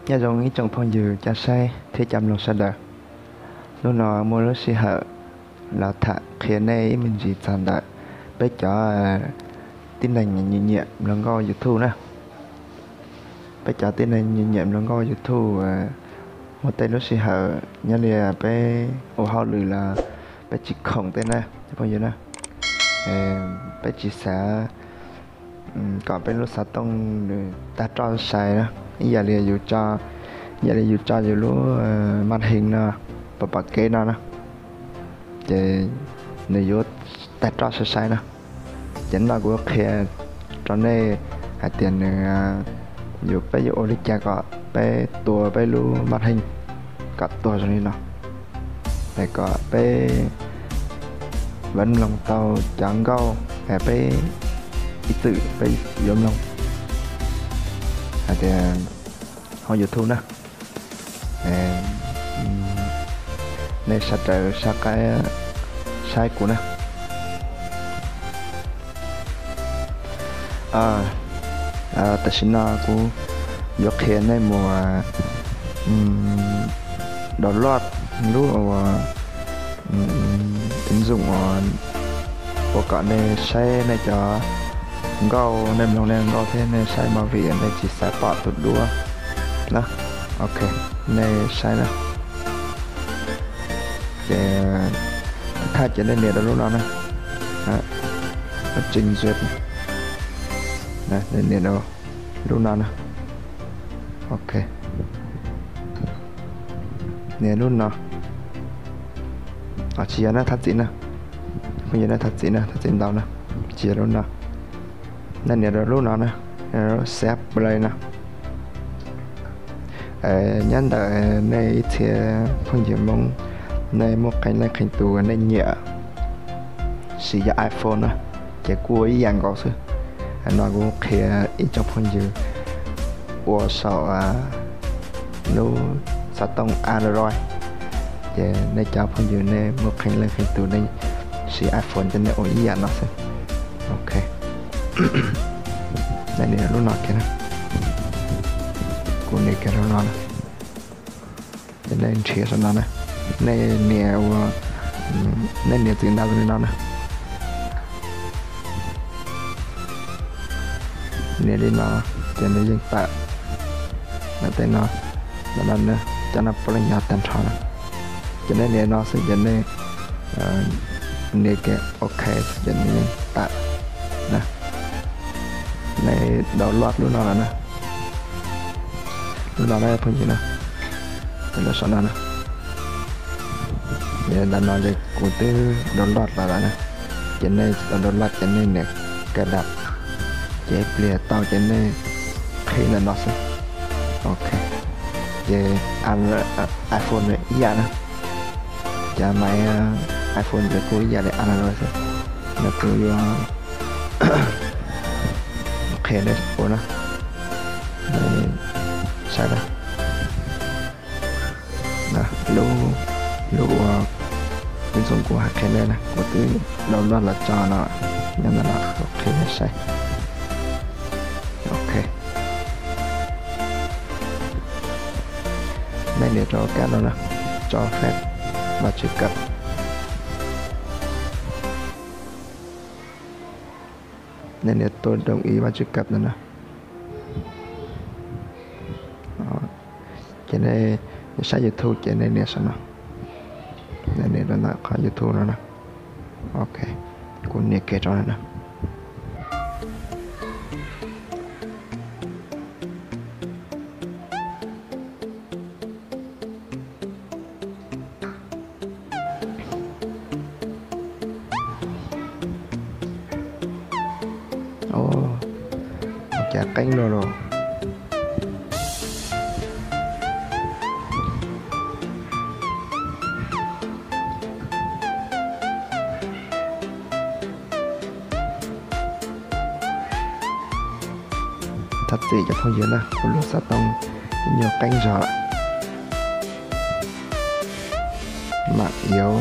Nyob zoo ib tsoom phooj ywg cov saib thiab cov mloog sawv daws. Hnub no muaj lub sij hawm los tham qhia nej ib me ntsis txog ntawm peb cov tib neeg nyiam nyiam mloog nkauj YouTube na. Peb cov tib neeg nyiam nyiam mloog nkauj YouTube, muaj tej lub sij hawm nyob li peb ua hauj lwm los peb tsis khoom tej na cov phooj ywg na. Peb tsis xav kom peb lub xov tooj nws tag roj sai na, ib yam li yus tso, ib yam li yus tso yus lub maj heej no, pom pom kev no na, ces nws yuav tag roj sai sai na. Ces no kuv yuav qhia rau nej hais tias nws, yus peb yuav ua li cas kom peb tua peb lub maj heej kom tuag zoo li no, es kom peb vam mloog tau cov nkauj peb ib txwm peb yuav mloog hais tias hauv YouTube na. Nej sawv daws saib kuv na. Tam sim no kuv yuav qhia nej mus download lub tiv nzum ua kom nej saib nej cov nkauj, nej mloog nej nkauj thiab nej saib movie nej tsis xav pom tus duab na. Ok, nej saib na. Ces thaj ces nej nias rau lub no na. Tseem zuv, nej nias rau lub no na. Ok, nias lub no. Tsis yog na, thaj txim na. Phooj ywg na, thaj txim na, thaj txim ntau na. Tsis yog lub no. Nej nias rau lub no na, xab play no. Nyob ntawm nej ib txhia phooj ywg Hmoob, nej muaj qee leej qee tus nej nyiam siv yog iPhone na, ces kuj ua ib yam nkaus xwb. No kuv qhia ib tsoom phooj ywg ua saum lub xov tooj Android, ces nej cov phooj ywg nej muaj qee leej qee tus nej siv iPhone ces nej ua ib yam no xwb. Ok, nej nias lub no kiag na. Kuv nias kiag lub no na. Ces nej nrhiav saum no na, nej nias ua, nej nias txwm ntau li no na. Nias li no, ces nws yeej tawm ntawm tej no, ntawm no, cov no puav leej yog tag nrho na. Ces nej nias no xwb ces nej nias kiag ok xwb ces nws yeej tawm na. Nej download lub no lawm na. Lub no na phooj ywg na, lub saum no na. Ntawm no ces kuv twb download los lawm na. Ces nej tsis tau download ces nej nias cài đặt, ces ib pliag tau ces nej qhib ntawm no xwb. Ok, ces iPhone ib yam na, cov máy iPhone ces kuj ib yam li Android xwb. No kuv yuav qhia nej ua na, saib na. Lub, lub ua, lub xov kuv hais qhia nej na, kuv twb download los tso no, nyob ntawm no kuv qhia nej saib. Ok, nej nias rau kab no na, cho phép và truy cập. Nws nias tua đồng ý và truy cập no na. Ces nej saib YouTube ces nej nias saum no, nej nias rau ntawm qhov YouTube no na. Ok, kuv nias kiag rau no na. Ua cas qeeb luaj los. Thov txim cov phooj ywg na, kuv lub xov tooj ib nyuag qeeb zog lawm. Mam yuav,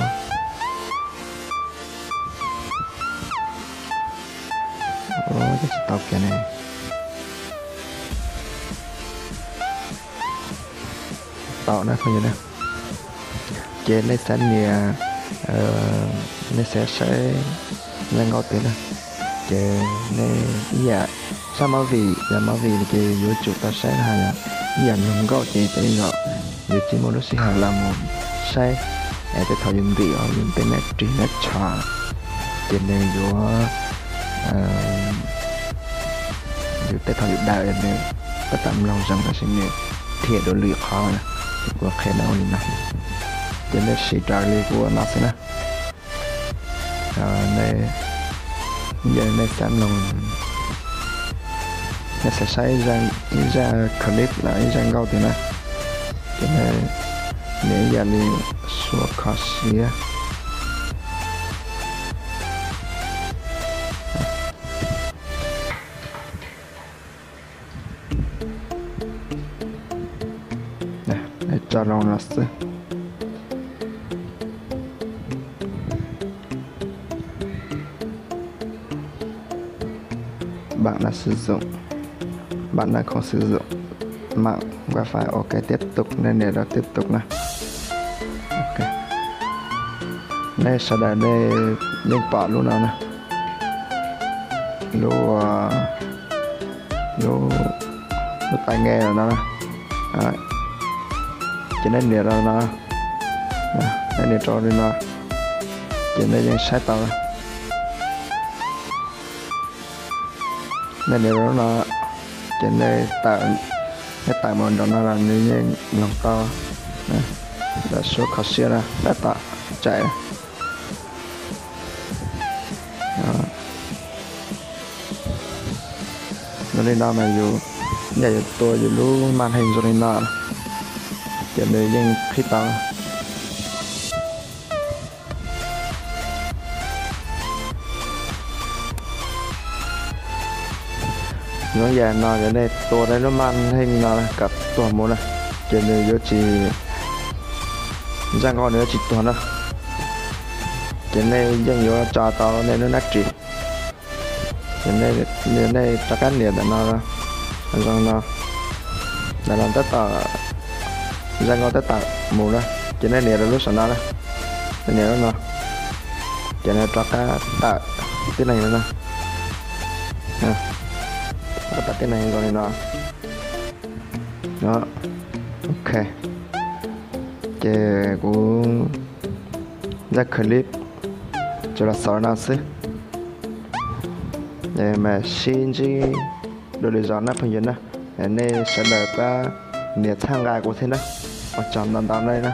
tsis tau kiag ne. tau na phooj ywg na. Ces nej xav nias, nej xav saib zaj nkauj tiag na, ces nej ib yam saib movie, yog movie ces yuav tsum tau saib na, yog ib yam mloog nkauj ces tej zaum yuav tsis muaj lub sij hawm los mus saib, es tej thaum yus ntim yus tej nab ris nab tsho, ces nws yuav, yus tej thaum yus daws nws tab tom mloog zoo tab sis nws thiam dua lwm qhov na. Ces kuv qhia nej ua li no, ces nej siv raws li kuv ua no xwb na. Nej, nej xav mloog, nej xav saib ib zaj clip los ib zaj nkauj tiag na, ces nej nias ib yam li suav kho siab. Tso loo no xwb. Bạn đang sử dụng, bạn đang không sử dụng mạng wifi. Ok, tiếp tục, nej nias rau tiếp tục na. Ok. Nej sawv daws nej yeej pom lub no na, lub, lub, lub tai nghe no na. Ces nej nias rau no, nej nias rau li no, ces nej yeej saib tau. Nej nias rau no, ces nej tawm, nej tawm mus nraum no los nws yeej mloog tau. Lawv suav kho siab na, tab tom tsaim. Zoo li no mas yus, yam yus tua yus lub màn hình zoo li no, ces nws yeej qhib tau. Zoo yam no ces nej tua nej lub màn hình no kom tuag mus na, ces nws yuav tsis, zaj nkauj nws yuav tsis tuag na. Ces nej yeej yuav tso tau nej lub nab ris. Ces nej rov qab nias ntawm no, zoo no, ntawm no tab tom, zaj nkauj tab tom mus na, ces nej nias rau lub saum no na, nej nias lub no, ces nws rov qab tawm tib neeg no na, rov qab tawm tib neeg zoo li no. Ok, ces kuv zaj clip tsuas los xaus no xwb, mas sib ntsib dua lwm zaus na phooj ywg na. Nej sawv daws pab nias txhawb nqa kuv thiab na. Ua tsaug ntau ntau na.